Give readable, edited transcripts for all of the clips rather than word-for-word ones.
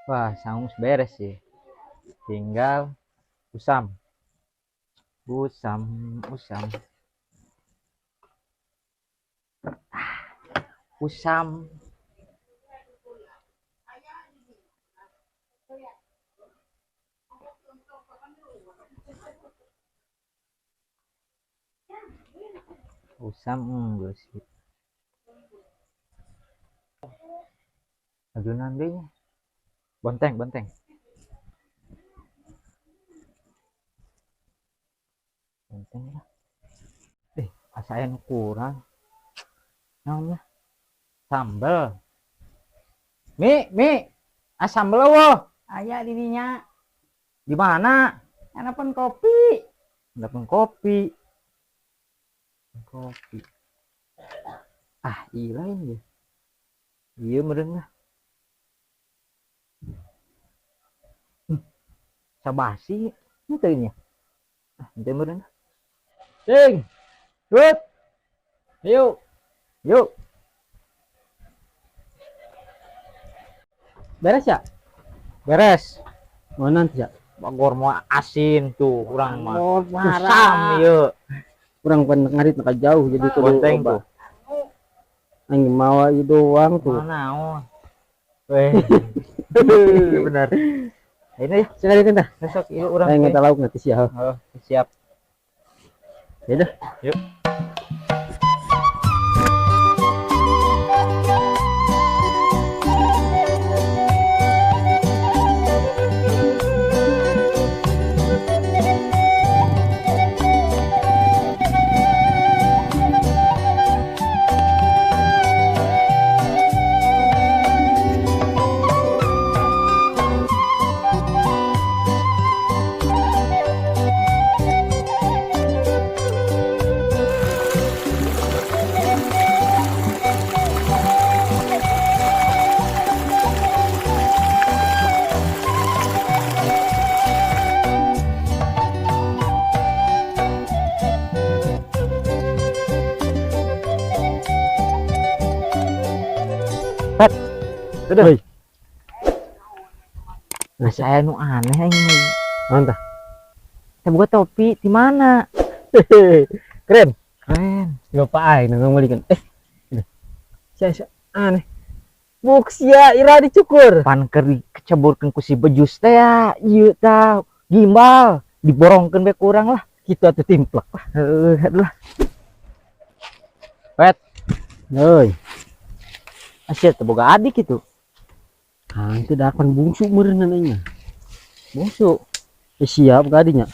Wah, sangus beres sih. Tinggal usam. Usam, usam. Usam. Usam enggak sih. Ajunan deh. Bonteng, bonteng. Bonteng lah. Asain kurang. Namanya sambel. Mi, mi. Ah, sambel eueuh. Aya di dinya. Di mana? Hanapan kopi. Hanapan kopi. Kopi. Ah, iya lain ya. Iya meureun lah. Sabasi henteu nya. Ah, henteu meureun. Cing. Rut. Yuk. Yuk. Beres ya? Beres. Mau nanti ya? Bogor mau asin tuh urang mah. Usam ieu. Urang pan ngarit maka jauh jadi kudu bonteng tuh. Anjing mawa ieu doang tuh. Naon? Weh. Benar. Ini ya, sekali teh. Besok ieu urang. Aing minta lauk nanti siap. Oh, siap. Ya udah. Yuk. Udah. Nah, saya nu aneh ini. Mantap. Saya buka topi di mana? Keren. Keren. Lupa aing nang meulikeun. Saya aneh. Buksia ira dicukur. Pan keur dikeceburkeun ku si bejus teh ya, ieu tah gimbal, diborongkeun bae kurang lah. Kitu atuh timplek lah. Heuh, aduh. Pet. Heuy. Asyik teu boga adik kitu. Ah, itu dah kan bungsu meureun nya. Bungsu. Siap boga adinya.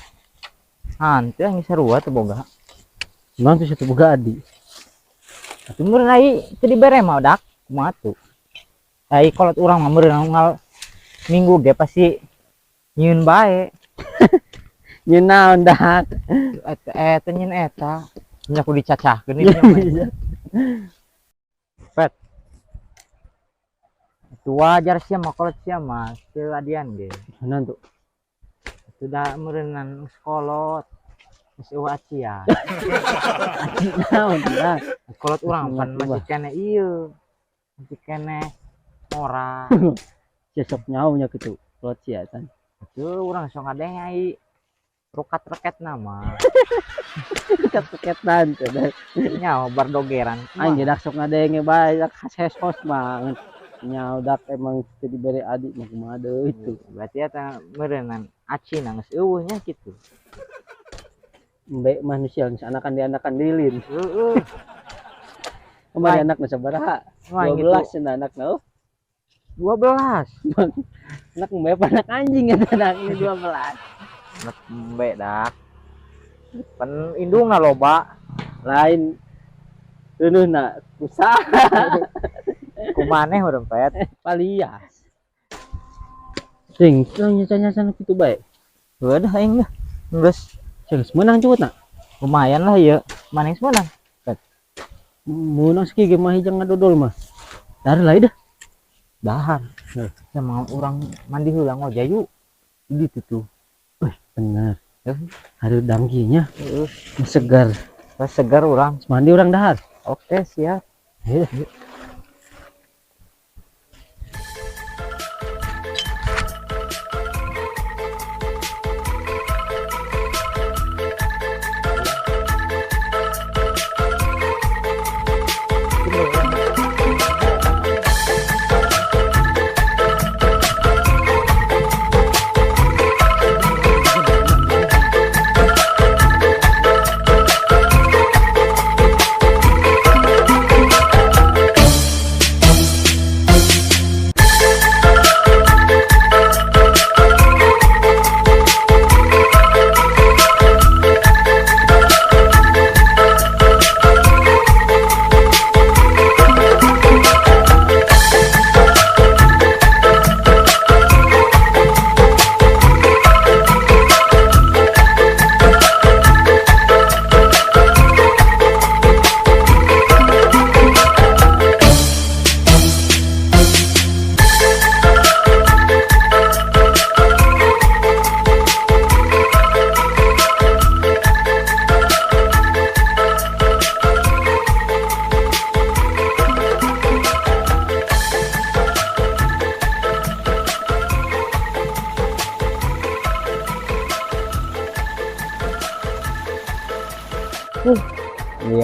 Hanteu yang sarua teu boga. Naon teh teu boga adi? Atuh meureun ai teu dibere mah dak, kumaha tuh? Ai kolot urang mah meureun ngal minggu ge pasti nyieun bae. Nyieun naon dak? Eta nyieun eta. Nya kudu dicacahkeun ieu mah. Pet. Itu wajar sih mah kolot sia mah teu adian ge. Naon tuh? Sudah meureunnan sekolot. Geus eueuh acian. Aci naon dah? Kolot urang pan masih keneh ieu. Masih keneh ora. Sia sok nyaho nya kitu kolot sia tan. Atuh urang sok ngadenge ai rukat-reketna mah. Rukat-reketan teh. Nyaho bardogeran. Aing ge dak sok ngadenge bae dak hos mah. Nyaudak emang jadi bere adik mah kumaha deui itu. Berarti eta meureunnan aci geus eueuh nya kitu. Embe manusia geus anakan dianakan lilin. Heeh. Kemarin anakna sabaraha? 12 cenah anakna. Oh. 12. Anak embe apa anak anjing eta anak ini 12. Anak embe dak. Pan indungna loba. Lain reuneuna kusaha. Kumaneh urang pet palias. Sing nyaca-nyaca kitu bae. Heuh dah aing lah. Geus geus meunang cukutna. Lumayan lah ieu. Maneh geus meunang. Pet. Meunang sih ge mah hijang ngadodol mah. Dahar lah dah. Dahar. Sama urang mandi heula ngoja yuk. Di ditu tuh. Wih, bener. Hari dangkinya. Heeh. Segar. Segar urang. Mandi urang dahar. Oke, siap. Heuh.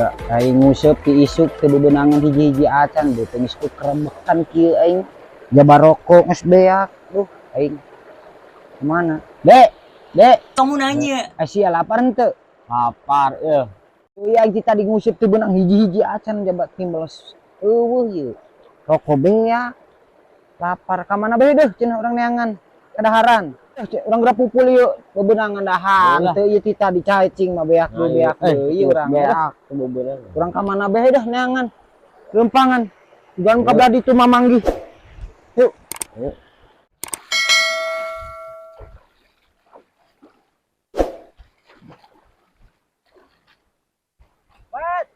Iya, aing nguseup ti isuk teu bebenangan hiji-hiji acan beuteung geus kerebekan kieu aing. Jaba rokok geus beak. Duh, aing. Kemana? Dek, Dek, Kamu nanya. Sia lapar henteu? Lapar ya. Iya, aing ti tadi nguseup teu beunang hiji-hiji acan jaba timbeles. Eueuh ieu. Rokok beak. Lapar ka mana bae deuh cenah urang neangan. Kadaharan. Urang geura pupul ieu bebenangan dahar. Teu ieu ti tadi cacing mah beak deui beak deui urang. Beak bebenangan. Urang ka mana bae deuh neangan. Lempangan. Urang ka belah ditu mamanggih. Yuk. Yuk. Wat,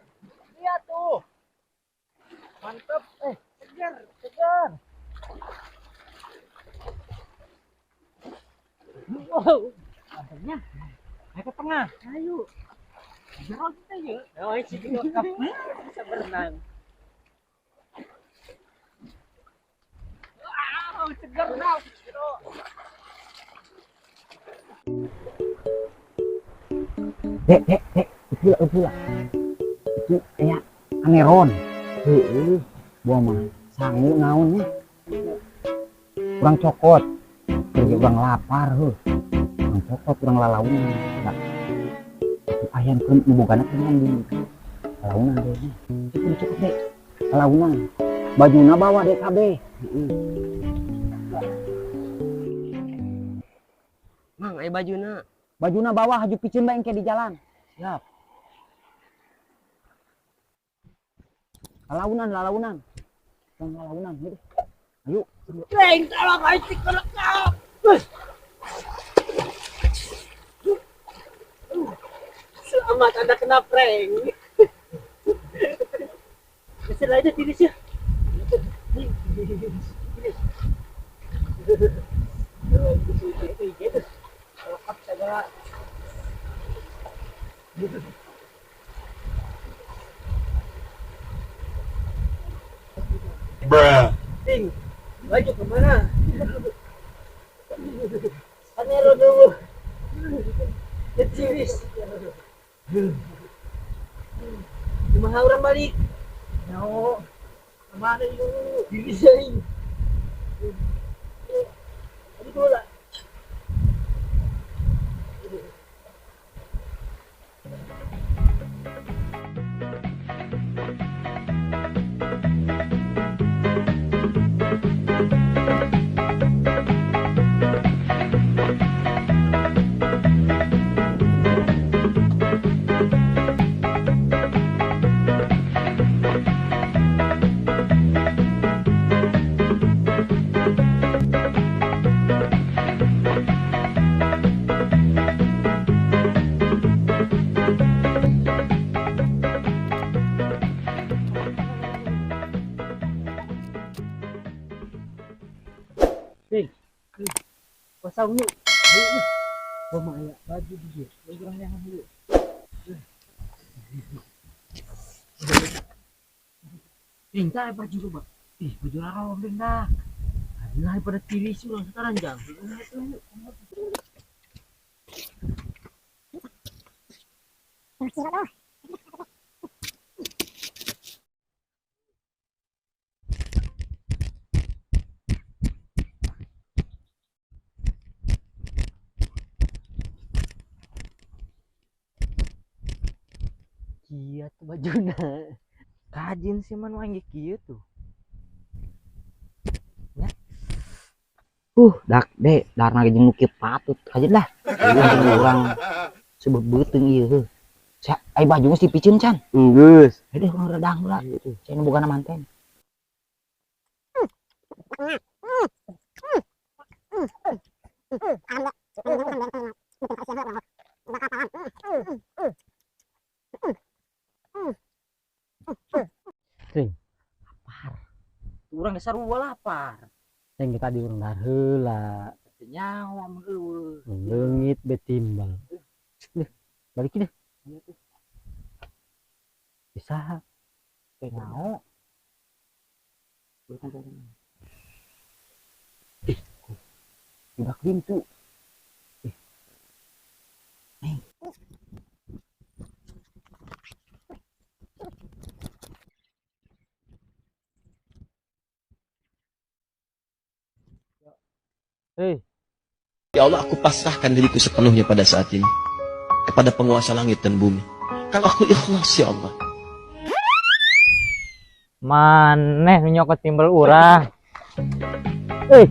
lihat tuh. Mantep, segar, segar. Wow, mantepnya. Ayo ke tengah, ayo. Jauh kita yuk. Oh, situ bisa berenang. Wow, segar dah. Dek, dek, dek, itu lah. Itu kayak aneron. Heeh, buah mah sangu naonnya. Kurang cokot. Kerja urang lapar heuh. Kurang cokot, kurang lalaunan. Nah, ayam keur nu bogana keur mandi. Lalaunan deh. Itu cokot dek. Lalaunan. Bajuna bawa dek kabeh. Heeh. Mang, aya bajuna. Bajuna bawa haju piceun bae engke di jalan. Siap. Lalaunan, lalaunan. Urang lalaunan heuh. Ayo. Reng, tolong aing dikelekap. Selamat Anda kena prank. Geser aja tiris ya. Bruh. Ting, baju kemana? Anero dulu. Keciris. Kumaha urang balik? No. Kemana yuk? Dirisain. Aduh bola. Pasang yuk. Ayo yuk. Gua mah aya baju di dieu. Urang neangan dulu. Ring tah baju lu, Bang. Ih, baju larang dah. Adalah pada tiris urang sekarang jang. Iya tuh bajuna. Kajin sih man aing ge kieu tuh. Ya. Dak dek, darna ge jeung nu kieu patut kajin lah. Ieu urang sebeuh beuteung ieu heuh. Sia, ai baju geus dipiceun can. Geus. Heuh, urang redang heula. Sia nu bogana manten. Ring. Lapar. Urang geus sarua lapar. Yang tadi urang dahar heula. Teu nyawa mun eueuh. Leungit be timbang. Deh, balikin deh. Bisa. Teu nyawa. Ih, budak pintu. Nih. Hei. Ya Allah, aku pasrahkan diriku sepenuhnya pada saat ini kepada penguasa langit dan bumi. Kalau aku ikhlas, ya Allah. Maneh nu nyokot timbel urang. Euy.